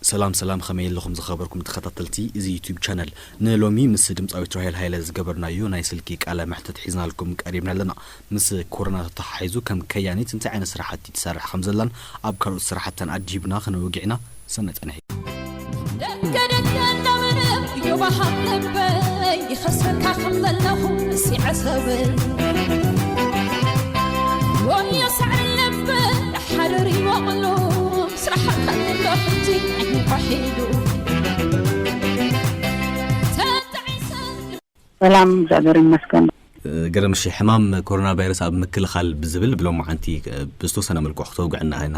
ሰላም ሰላም፣ ከመይ ኣለኹም ዝኸበርኩም ተኸታተልቲ እዚ ዩቱብ ቻነል? ንሎሚ ምስ ድምፃዊት ራሄል ሃይለ ዝገበርናዮ ናይ ስልኪ ቃለ መሕተት ሒዝናልኩም ቀሪብና ኣለና። ምስ ኮሮና ተተሓሒዙ ከም ከያኒት እንታይ ዓይነት ስራሕቲ ትሰርሕ ከም ዘላን ኣብ ካልኦት ስራሕተን ኣድሂብና ክነወግዕና ሰነ ፀንሒ። ደገ ደገ እንዳበለ ዮባሃብ ልበይ ይኸሰካ ከም ዘለኹ ሲዐ ሰበይ ወዮ ሳዕሪ ልበይ ሓደር ይወቕሉ ስራሕ ከሎ ሕጂ ዓይኒ ኳሒሉ ተጣዒሰ ሰላም፣ እግዚኣብሔር ይመስገን። ገረምሺ፣ ሕማም ኮሮና ቫይረስ ኣብ ምክልኻል ብዝብል ብሎማዓንቲ ብዝተወሰነ መልክዑ ክተውግዕና ኢና፣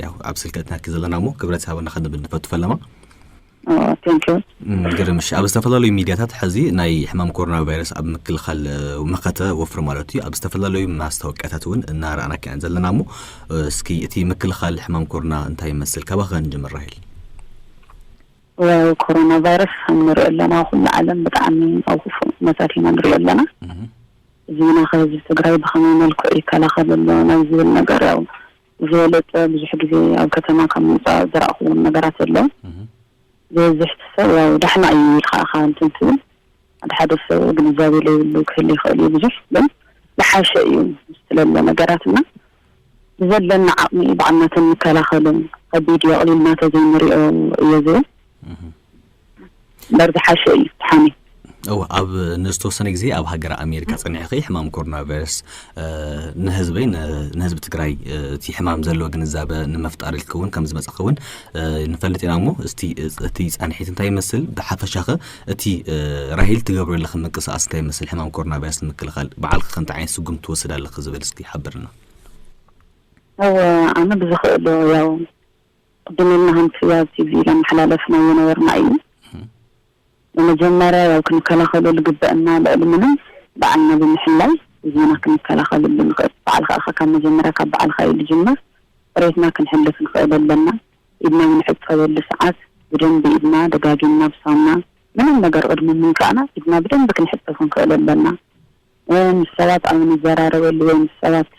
ያው ኣብ ስልኪ ኣእቲናኪ ዘለና እሞ ክብረት ይሃበና ክንብል ንፈቱ ፈለማ። ቴንኪዩ። ገረምሺ፣ ኣብ ዝተፈላለዩ ሚድያታት ሕዚ ናይ ሕማም ኮሮና ቫይረስ ኣብ ምክልኻል መኸተ ወፍሪ ማለት እዩ፣ ኣብ ዝተፈላለዩ ማስታወቅያታት እውን እናረኣናኪ ኢና ዘለና እሞ፣ እስኪ እቲ ምክልኻል ሕማም ኮሮና እንታይ ይመስል? ካባኸ ንጀምር ራሄል። ኮሮና ቫይረስ ከም ንሪኦ ኣለና ኩሉ ዓለም ብጣዕሚ ኣብ ክፉእ ኩነታት ኢና ንሪኦ ኣለና። እዚና ከ ህዝቢ ትግራይ ብኸመይ መልክዑ ይከላኸል ኣሎ ናብ ዝብል ነገር ያው ዝበለፀ ብዙሕ ግዜ ኣብ ከተማ ካብ ምውፃእ ዝረእኽዎም ነገራት ኣሎ። ዝበዝሕ ሰብ ያው ዳሕና እዩ ኢልካ ኢኻ እንትን ትብል ሓደ ሓደ ሰብ ግንዛቤ ለይብሉ ክህል ይኽእል እዩ ብዙሕ ግን ዝሓሸ እዩ ስለለ ነገራትና ብዘለና ዓቕሚ ባዕልና ተንከላኸልን ከቢድ እዩ ኣቕሊልና ተዘይንሪኦ እየ ዝብል እምበር ዝሓሸ እዩ ሓሚ። እወ ኣብ ንዝተወሰነ ግዜ ኣብ ሃገረ ኣሜሪካ ፀኒሕኺ ሕማም ኮሮና ቫይረስ ንህዝበይ ንህዝቢ ትግራይ እቲ ሕማም ዘለዎ ግንዛበ ንምፍጣር ኢልክውን ከም ዝመፀኽውን ንፈልጥ ኢና እሞ እቲ ፀንሒት እንታይ ይመስል ብሓፈሻኸ እቲ ራሄል ትገብሮ ኣለኺ ምንቅስቃስ እንታይ ይመስል ሕማም ኮሮና ቫይረስ ንምክልኻል በዓልኪ ከምቲ ዓይነት ስጉምቲ ትወስድ ኣለኺ ዝብል እስኪ ሓብርና። እወ ኣነ ብዝኽእሎ ያው ቅድም ኢልና ከምቲ ኣብ ቲቪ ለመሓላለፍናዮ ነበርና እዩ። ብመጀመርያ ያው ክንከላኸሎ ዝግበአና ልዕሊ ምንም በዓልና ብምሕላይ ህዝብና ክንከላኸለሉ ንኽእል። በዓል ከዓ ካብ መጀመርያ ካብ በዓልካ እዩ ዝጅመር። ፅሬትና ክንሕልፍ ንኽእል ኣለና። ኢድና ንሕፀበሉ ሰዓት ብደንቢ ኢድና ደጋጊምና ብሳሙና ምንም ነገር ቅድሚ ምንካእና ኢድና ብደንቢ ክንሕፀብ ክንክእል ኣለና። ምስ ሰባት ኣብ ንዘራረበሉ ወይ ምስ ሰባት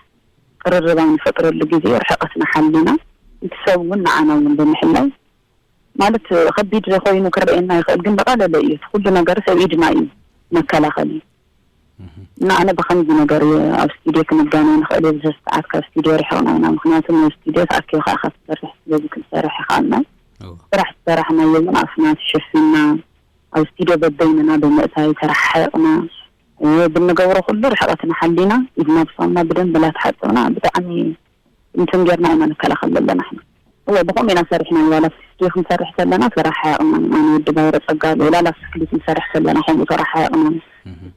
ቅርርብ ኣብ ንፈጥረሉ ግዜ ርሕቀትና ሓሊና እቲ ሰብ እውን ንዓና እውን ብምሕላይ ማለት ከቢድ ኮይኑ ክረአየና ይኽእል ግን ዝቐለለ እዩ እቲ ኩሉ ነገር ሰብ ኢድና እዩ መከላኸሊ እና ኣነ ብኸምዚ ነገር እዩ ኣብ ስቱድዮ ክንጋነ ንኽእል ብዙሕ ሰዓት ካብ ስቱድዮ ርሕቕና ኢና ምክንያቱ ናብ ስቱድዮ ተኣኪብካ ኢኻ ትሰርሕ ስለዚ ክንሰርሕ ይኽኣልና ስራሕ ዝሰራሕናዮ እውን ኣፍና ተሸፊና ኣብ ስቱድዮ በበይንና ብምእታይ ተረሓሒቕና ብንገብሮ ኩሉ ርሕቐትና ሓሊና ኢድና ብሳሙና ብደንቢ ላተሓፀብና ብጣዕሚ እንትን ጌርና ኢና ንከላኸል ዘለና ሕና እወ ብኸምኡ ኢና ሰሪሕና ዋላ ስቱድዮ ክንሰርሕ ከለና ተረሓሒቕና ኣነ ወዲ ባይረ ፀጋሉ ላላ ክሊፕ ንሰርሕ ከለና ከምኡ ተረሓሒቕና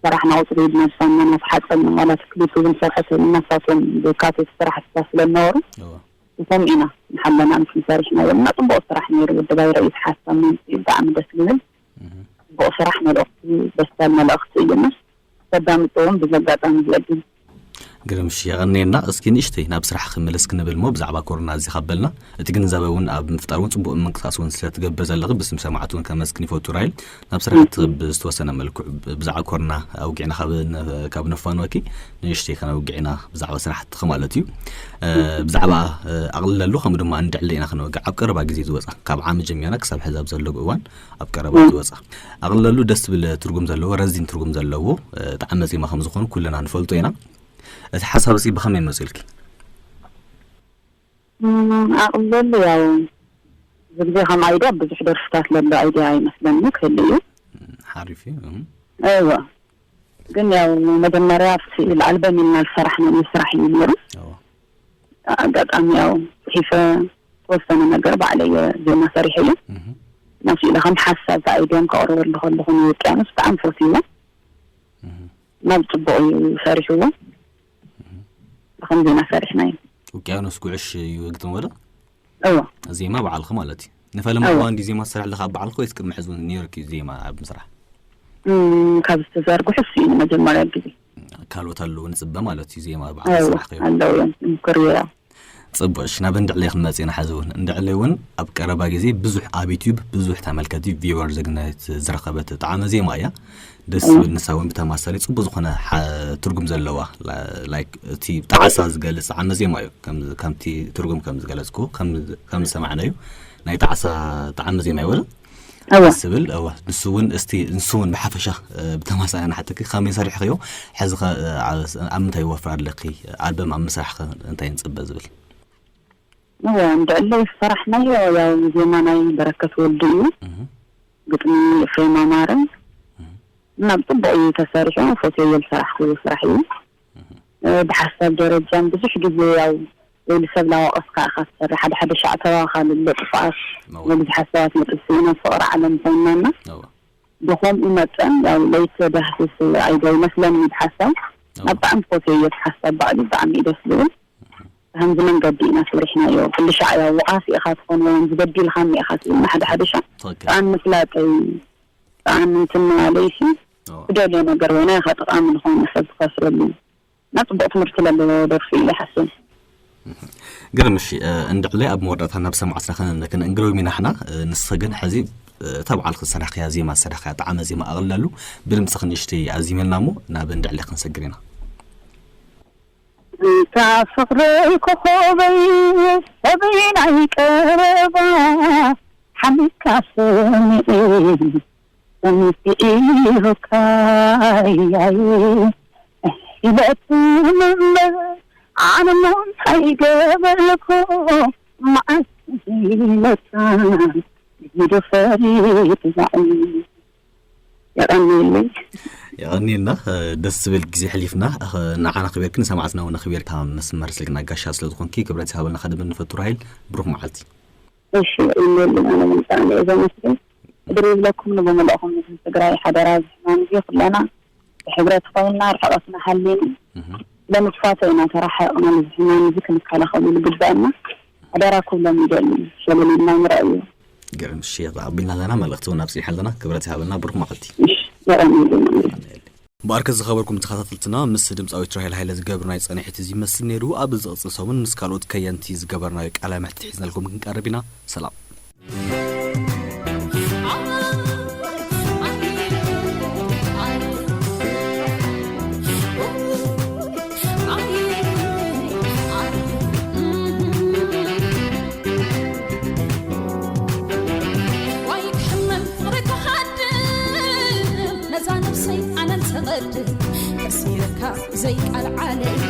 ሰራሕና ቁፅሪ ኢድና ብሳሙና እናተሓፀብና ዋላ ክሊፕ እውን ሰርሐ ተብልና ሳቶም ዘካተቱ ስራሕትታት ስለዝነበሩ ብኸምኡ ኢና ንሓለና ምስ ንሰርሕ ነበርና ፅቡቕ ስራሕ ነይሩ ወዲ ባይረ እዩ ተሓሳብ መምፅኡ ብጣዕሚ ደስ ዝብል ፅቡቕ ስራሕ መልእኽቱ በሳል መልእኽቲ እዩ እና ተዳምፅዎም ብዚ ኣጋጣሚ እዚ ዕድል ግርምሽ የቐንየና። እስኪ ንእሽተይ ናብ ስራሕ ክምለስ ክንብል እሞ ብዛዕባ ኮሮና እዚ ካብ በልና እቲ ግንዛበ እውን ኣብ ምፍጣር እውን ፅቡቕ ምንቅስቃስ እውን ስለትገብር ዘለኺ ብስም ሰማዕቲ እውን ከመስግን ይፈቱ ራይል ናብ ስራሕቲ ብዝተወሰነ መልክዑ ብዛዕባ ኮሮና ኣውጊዕና ካብ ነፋንወኪ ንእሽተይ ከነውግዕ ኢና ብዛዕባ ስራሕትኺ ማለት እዩ። ብዛዕባ ኣቕልለሉ ከምኡ ድማ እንድዕለ ኢና ክነውግዕ ኣብ ቀረባ ግዜ ዝወፃ ካብ ዓሚ ጀሚርና ክሳብ ሕዛብ ዘሎ እዋን ኣብ ቀረባ ዝወፃ ኣቕልለሉ ደስ ዝብል ትርጉም ዘለዎ ረዚን ትርጉም ዘለዎ ጣዕመ ዜማ ከም ዝኾኑ ኩልና ንፈልጦ ኢና። እቲ ሓሳብ እዚ ብኸመይ መፅልኪ? ኣቕልለሉ ያው እዚ ግዜ ከም ኣይድያ ብዙሕ ደርፍታት ለሎ ኣይድያ ኣይመስለኒ ክህሉ እዩ። ሓሪፍ እዩ። እወ ግን ያው መጀመርያ ኣብቲ ኣልበም ኢልና ዝሰራሕናዮ ስራሕ እዩ ነይሩ። ኣጋጣሚ ያው ፅሒፈ ዝተወሰነ ነገር ባዕለየ ዜማ ሰሪሐ እየ። ናብ ስኢለ ከም ሓሳብ ኣይድያም ከቕርበሉ ከለኹ ንውቅያኖስ ብጣዕሚ ፈትይዎ። ናብ ጽቡቕ እዩ ሰሪሕዎ። ከም ዜማ ሰሪሕና እዩ። ውቅያኖስ ጉዕሽ እዩ ግጥም ወደ እዎ። ዜማ በዓልኺ ማለት እዩ። ንፈለማ እዎ። እዋን ድዩ ዜማ ዝሰርሕ ኣለካ ኣብ በዓልኪ ወይስ ቅድሚ ሕዚ እውን ነይሩኪ ዜማ ኣብ ምስራሕ? እም፣ ካብ ዝተዘርግሑ እሱ እዩ ንመጀመርያ ግዜ። ካልኦት ኣለዉ ንፅበ ማለት እዩ ዜማ በዓልኪ እዎ፣ ዝስራሕ ከይኑ። ኣለዉ እዮም። ምክር እዮም። ፅቡቅ እሺ፣ ናብ እንድዕለይ ክንመፅ ኢና። ሕዚ እውን እንድዕለይ እውን ኣብ ቀረባ ግዜ ብዙሕ ኣብ ዩትዩብ ብዙሕ ተመልከቲ ቪወር ዜግነት ዝረኸበት ጣዕመ ዜማ እያ። ደስ ዝብል ንሳ እውን ብተማሳሊ ፅቡቅ ዝኾነ ሓ- ትርጉም ዘለዋ ላ- ላይክ እቲ ጣዕሳ ዝገልፅ ጣዕመ ዜማ እዩ። ከም- ከምቲ ትርጉም ከም ዝገለፅኩ ከም- ከም ዝሰማዕናዩ ናይ ጣዕሳ ጣዕመ ዜማ ይበል እዎ። ዝብል እወ። ንሱ እውን እስቲ ንሱ እውን ብሓፈሻ እ፣ ብተማሳሊ ንሓተኪ ከመይ ሰሪሕክዮ? ሕዚ ኸ እ፣ ኣብ ኣብ ምንታይ ይወፍር ኣለኪ? ኣልበም ኣብ ምስራሕ ኸ እንታይ ንፅበ ዝብል? እዎ፣ እንድዕለይ ዝሰራሕናዮ ያው ዜማ ናይ በረከት ወልዱ እዩ። እህ፣ ግጥሚ ኤፍሬም ኣማረ። እና ብፅቡቅ እዩ ተሰሪሑ። ፈትየዮ ዝሰራሕኩ ስራሕ እዩ። እ፣ ብሓሳብ ደረጃን ብዙሕ ግዜ ያው ወይሊ ሰብ ላወቀስካ ኢኻ ትሰርሕ። ሓደ ሓደ ሻዕ ተባኻልለ ጥፍኣት እወ፣ ነዚ ሓሳባት መጥስኢና ፍቕሪ ዓለም ኮይናና እወ፣ ብኸምኡ መጠን ያው ለይቲ ዳህስስ ኣይዶ ይመስለኒ ብሓሳብ እወ። ናብ ብጣዕሚ ፈትየዮ እቲ ሓሳብ ባዕሉ ብጣዕሚ እዩ ደስ ዝብል። ብከምዚ መንገዲ ኢና ሰሪሕናዮ። ኩሉ ሻዕ ያው ውቃስ ኢኻ ትኾን ወይ ዝበዲልካኒ ኢኻ ትብልና ሓደ ሓደ ሻዕ ትኽክል። ብጣዕሚ ምፍላጠይ ብጣዕሚ እንትን ምባለይ ሲ እወ። ትደልዮ ነገር ወይ ናይኻ ጠቓሚ ዝኾነ ሰብ ትኸስረሉ እና ፅቡቅ ትምህርቲ ዘለዎ ደርፊ እዩ ይሓስብ። ግርም እሺ እ፣ እንድዕለይ ኣብ መወዳእታ ናብ ሰማዕትና ከነ- ከነእንግዶም ኢና ሕና እ፣ ንስኺ ግን ሕዚ እ፣ እታ በዓልኪ ዝሰራሕክያ ዜማ ዝሰራሕክያ ጣዕመ ዜማ ኣቕልለሉ ብድምፅኺ ንእሽተይ ኣዚመልና እሞ ናብ እንድዕለይ ክንሰግር ኢና። እታ ፍቕረይ ኮኾበይ ሰበይ ናይ ቀረባ ሓሚካ ሰሚኤ ሰሚኤ ኢሉካያይ ኢለትምምር ኣነ ሞንታይ ገበልኩ መዓስ ኢለታ ይዶ ፈሪድናኡ የቐንየለይ። የቐንየልና እ፣ ደስ ዝብል ግዜ ሕሊፍና እ፣ ንዓና ክቤርክን ሰማዕትና እውን ክቤርካ መስመር ስልክና ጋሻ ስለ ዝኾንኪ ክብረት ይሃበልና ከድብል ንፈቱ ራሂል ብሩኽ መዓልቲ። እሺ ይመልን ኣነ ምንጻን እዞ መስል ድሪ ይብለኩም ንብመልእኹም ንህዝቢ ትግራይ ሓደራ ዝሕማም እዚ ኩለና ብሕብረት ኮይንና ርሕቀትና ሓሊን እህ፣ ለምትፋተ ኢና ተራሓቅና ንዚ ሕማም እዚ ክንከላኸሉ ዝግባአና ሓደራ ክብሎም ይደሊ። ሸለል ኢልና ንረእዩ። ግርም እሺ ኣቢልና ኣለና መልእኽቲ እውን ኣብፂሕ ኣለና ክብረት ይሃበልና ብሩኽ መዓልቲ። እሺ የቐንየልን። እምበኣርከ ዝኸበርኩም ተኸታተልትና ምስ ድምፃዊት ራሄል ሃይለ ዝገብርናዮ ፃንሒት እዚ ይመስል ነይሩ። ኣብ ዝቕፅል ሰሙን ምስ ካልኦት ከየንቲ ዝገበርናዮ ቃለ መሕትት ሒዝናልኩም ክንቀርብ ኢና። ሰላም። ዋይ ክሕመም ፍቕሪ ክሃድም ነዛ ነብሰይ ኣነን ተቐድም ከሲረካ ብዘይ ቃል ዓለም